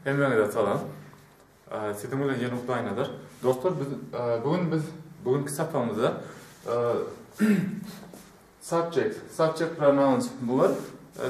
Hemmäňize salam. Siziň bilen ýene Hudaýnazar. Dostlar, biz bu gün biz bugünki sapagymyzda subject, subject pronouns bular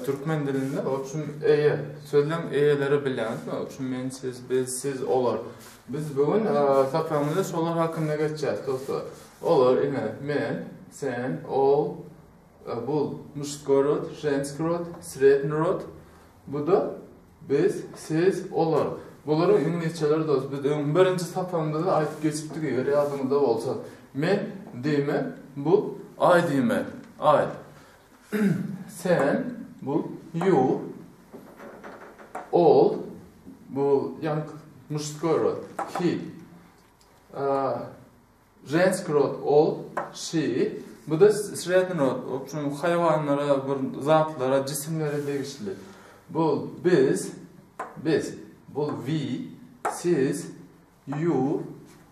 türkmen dilinde obşum eýe, sözleň eýeleri bilýäňizmi? Obşum men, siz, biz, siz, olar. Biz bu gün sapagymyzda şolar hakynda geçýäs dostlar. Olar ine men, sen, ol, bul muşskoý rod, ženskiý rod, sredniý rod. Bu-da Biz, siz, olar. Bularyň iňlisçeleri dost. Biz öň birinji sapagymyzda aýdyp geçipdik eger ýadyňyzda bolsa. Men diýmek bu I diýmek. I. Sen bu you. Ol bu ýaňky muşskoý rod. He. Ženskiý rod ol, she, bu-da sredniý rod, obşem haýwanlara, bir zatlara, jisimlere degişli. Bu biz, biz, bu we, siz, you,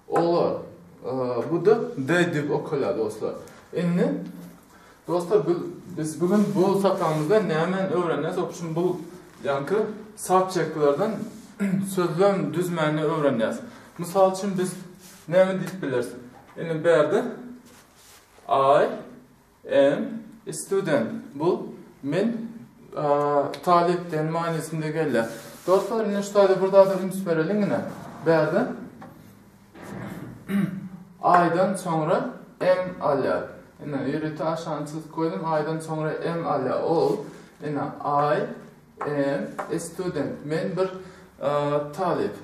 olar. Bu-da they diýip okalýar dostlar. Indi dostlar biz bugün bu sapagymyzda nämäni öwrenýäs? Obşem bu ýaňky subjectlerden sözlem düzmäni öwrenýäs. Mysal üçin biz Näme diýip bileris? Indi bärde I am a student. Bu men talyp diýen manysynda gelýär. Dostlar, indi şu taýda bir zada üns bereliň ine. Bärde I-dan soňra am alýar. Ine, ýörite aşagyny çyzyp goýdum. I-dan soňra am alýar. Ol ine I am a student. Men bir talyp.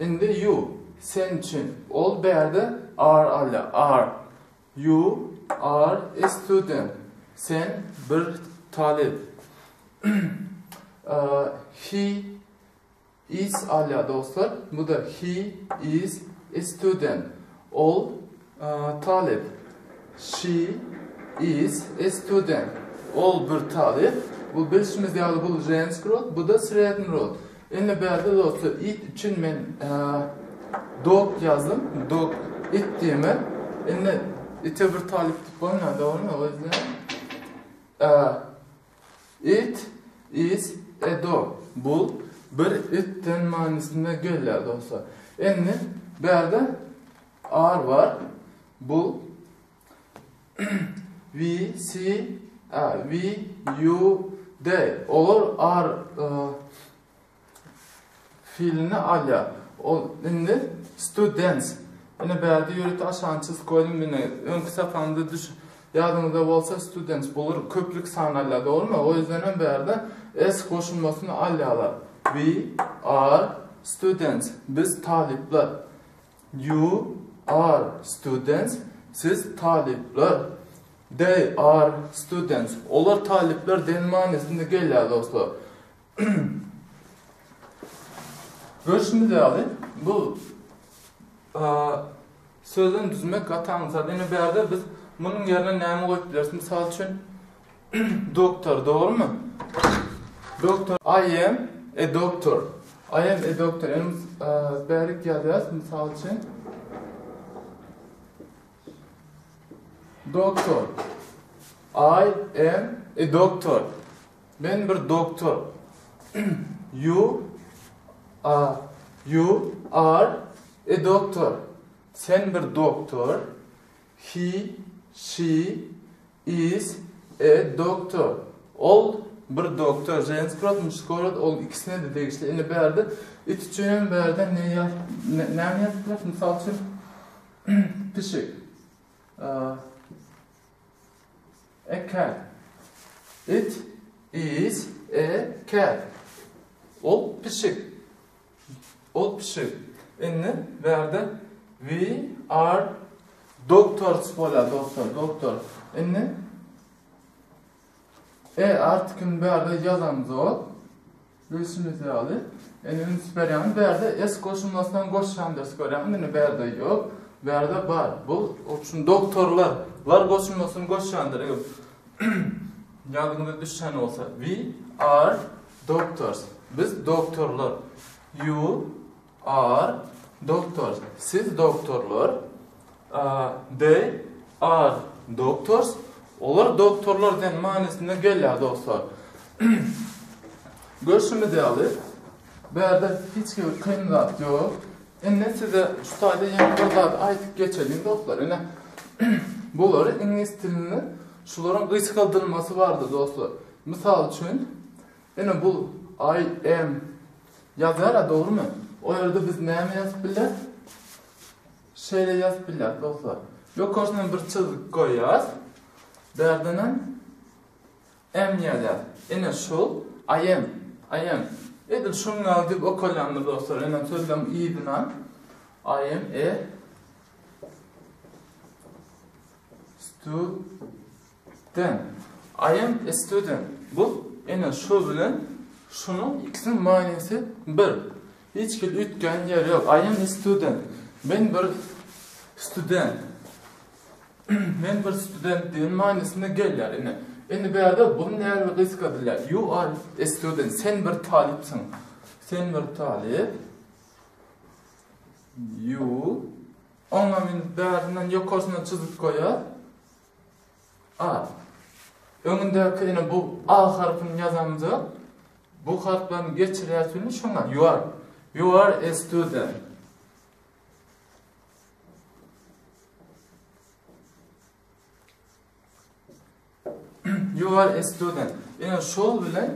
Indi you, sen üçin. Ol bärde are alýar. Are. You are a student. Sen bir talyp. He is alýar dostlar. Bu da he is a student. Ol talyp. She is a student. Ol bir talyp. Bu bilşimiz ýaly bu ženski rod, bu da sredni rod. Indi bärde dostlar it üçin men dog ýazdym. Dog it diýmek. Indi ite bir talyp diýip bolmaýar, dogrymy? O ýüzden it is a dog. Bu bir itden manysynda gelýär dostlar. Indi bärde R bar. Bu V, C, A, V, U, D. Olar R e, fiilini alýar. Ol indi students. Ine bärde ýörite aşagyny çyzyp goýdum. Ine öňki sapagymda düş ýadyňyzda bolsa students bular köplük san alýar, dogrymy? O ýüzden hem bärde s goşulmasyny alýarlar. We are students. Biz talyplar. You are students. Siz talyplar. They are students. Olar talyplar diýen manysynda gelýär dostlar. Görşümiz ýaly, bu sözden düzmek gaty aňsat. Ine bärde biz munuň ýerine näme goýup bileris? Mysal üçin doktor, dogrymy? Doktor I am a doctor. I am a doctor. Indi bärik ýazýas mysal üçin. Doktor. I am a doctor. Men bir doktor. You are, you are a doctor. Sen bir doktor. He, she is a doctor. Ol bir doktor. Ženski rod, muşskoý rod ol ikisine-de degişli. Indi bärde it üçin hem bärde ne ýaz, näme ýazyp bileris? Mysal üçin pişik. A cat. It is a cat. Ol pişik. Ol pişik. Indi bärde we are doctors bolýar dostlar, doktor. Indi e artiklini bärde ýazamzok. Bilşimiz ýaly, indi üns berýäňiz, bärde s goşulmasyndan goşýan ders görýäňiz, indi bärde ýok, bärde bar. Bu üçin doktorlar, lar goşulmasyny goşýandyr. Eger ýadyňyza düşýän bolsa, we are doctors. Biz doktorlar. You are doctors. Siz doktorlar. They are doctors. Olar doktorlar diýen manysynda gelýär dostlar. Görşümiz ýaly, Bärde hiç hili kyn zat ýok. Indi size şu taýda ýene bir zat aýdyp geçeliň dostlar. Ine bulary iňlis dilinde şularyň gysgaldylmasy bardyr dostlar. Mysal üçin, ine bu I am ýazýar-a dogrumy? O ýerde biz näme ýazyp bilýäris? Şeýle ýazyp bilýäris dostlar. Ýokarsyna bir çyzyk goýýas. Bärdenem M ýazýas. Ine şul I am. I am. Edil şunuň ýaly diýip okalýandyr dostlar. Ine sözlem yzyna I am a student. I am a student. Bu ine şu bilen şunuň ikisiniň manysy bir. Hiç hili üýtgän ýeri ýok. I am a student. Men bir student. Men bir student diýen manysynda gelýär ine. Indi bu ýerde bunu näme gysgadylýar? You are a student. Sen bir talypsyň. Sen bir talyp. You Oňa men bärinden ýokarsyna çyzyp goýar. A. Öňündäki ine bu A harpyny ýazamda bu harplaryny geçirýär şoňa you are. You are a student. You are a student. Ine şol bilen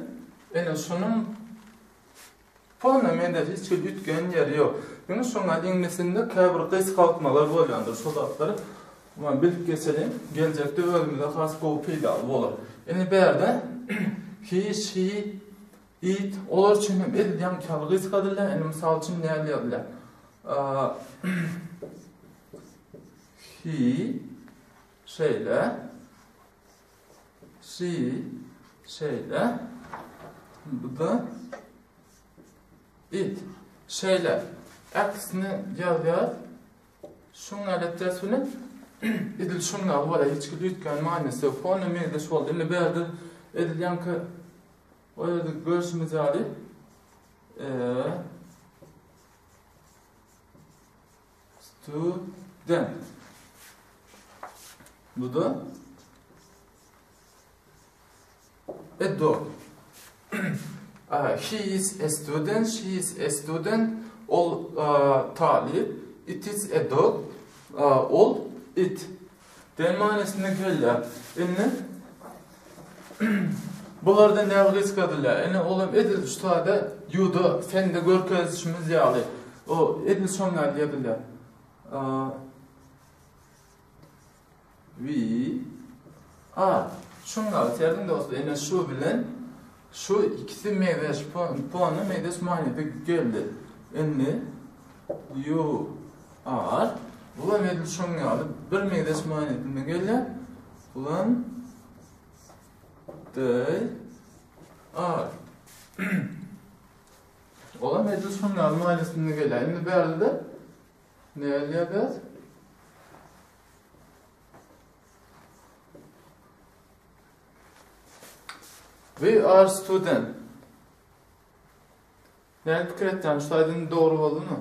ine şunuň polny mende hiç bir üýtgän ýeri ýok. Ýöne şoňa iňlisinde käbir gysgaltmalar bolýandyr. Şol zatlary Muny bilip geçeliň. Geljekde özümize has gowy peýdaly bolar. Indi bärde he, she, it olar üçin hem edil ýaňky ýaly gysgadylýar. Indi mysal üçin näme ýazylýar? He şeýle she şeýle bu da it şeýle ählisini ýazýar. Şuň ýaly bilen edil şuň ýaly bolýar. Hiç hili üýtgän manysy ýok. Fona meňzeş boldy. Indi bärde edil ýaňky o ýerde görşümiz ýaly e student. Bu da a dog. He is a student, she is a student. Ol talyp. It is a dog. Ol it. Den manysynda gelýär. Indi bularda näme gysgadylýar? Indi olam edil şu taýda you-da sende görkezişimiz ýaly. O edil şoň ýaly ýazylýar. We are. Şuň ýaly serediň dostlar, ine şu bilen şu ikisi meňzeş, pony meňzeş manyda geldi. Indi you are. Bulam edil şuň ýaly bir meňzeş manyda gelýär. Bulam they are. Olam edil şuň ýaly manysynda gelýär. Indi bärde Näme ýazýas? We are student. Näme pikir etýäň? Şu aýdym dogry boldumy?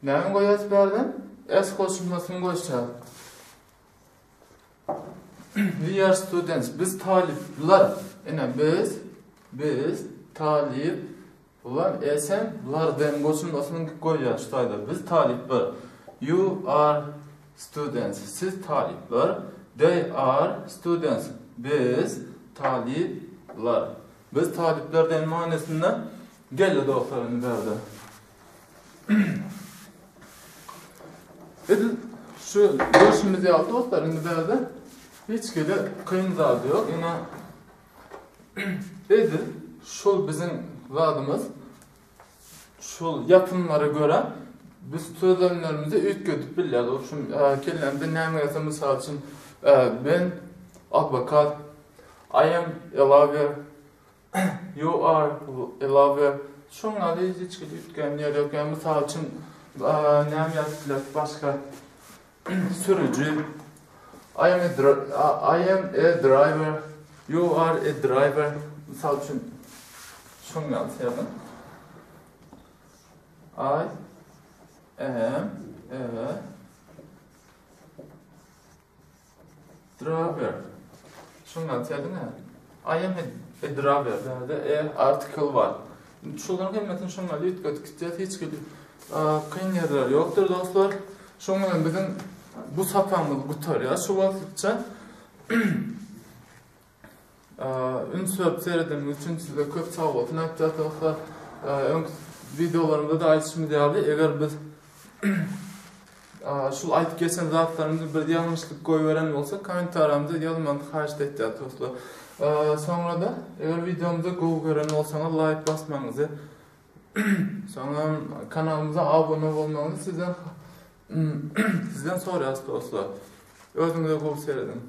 Näme goýýas bu ýerden? S goşulmasyny goşýas. We are students. Biz talyplar. Ine biz biz talyp Bular esem larden goşulmasyny goýýar şu taýda. Biz talyplar. You are students. Siz talyplar. They are students. Biz talyplar. Biz talyplar diýen manysynda geldi dostlar indi bärde. Edil şu görşümiz ýaly dostlar indi bärde hiç hili kyn zat ýok. Ine Edil şol biziň zadymyz şol ýapymlara görä biz sözlemlerimizi üýtgedip bilýäris. Şu kellämde näme gelse mysal üçin men adwokat I am a lawyer you are a lawyer şoň ýaly hiç hili üýtgän ýeri ýok. Ýa mysal üçin näme ýazyp bileris başga Sürüji. I am a, I am a driver. You are a driver. Mysal üçin şuň ýaly serdim. I am a driver. Şuň ýaly serdim. I am a driver. Bärde a article bar. Şolaryň hemmesini şoňa üýtgedip gitýär. Hiç hili kyn ýerleri ýokdur dostlar. Şoň bilen biziň bu sapagymyz gutarýar şu wagtlykça. Üns berip seredeniňiz üçin size köp sag bolsun aýtýas dostlar. Öňki wideolarymyzda-da aýdyşymyz ýaly, eger biz şul aýdyp geçen zatlarymyzy bir ýalňyşlyk goýberen bolsak, kommentariýamyzda ýazmagyňyzy haýyşt etýäs dostlar. Soňra-da eger wideomyzy gowy gören bolsaňyz laýk basmagyňyzy, soňam kanalymyza abuna bolmagyňyzy sizden sizden soraýas dostlar. Özüňize gowy serediň.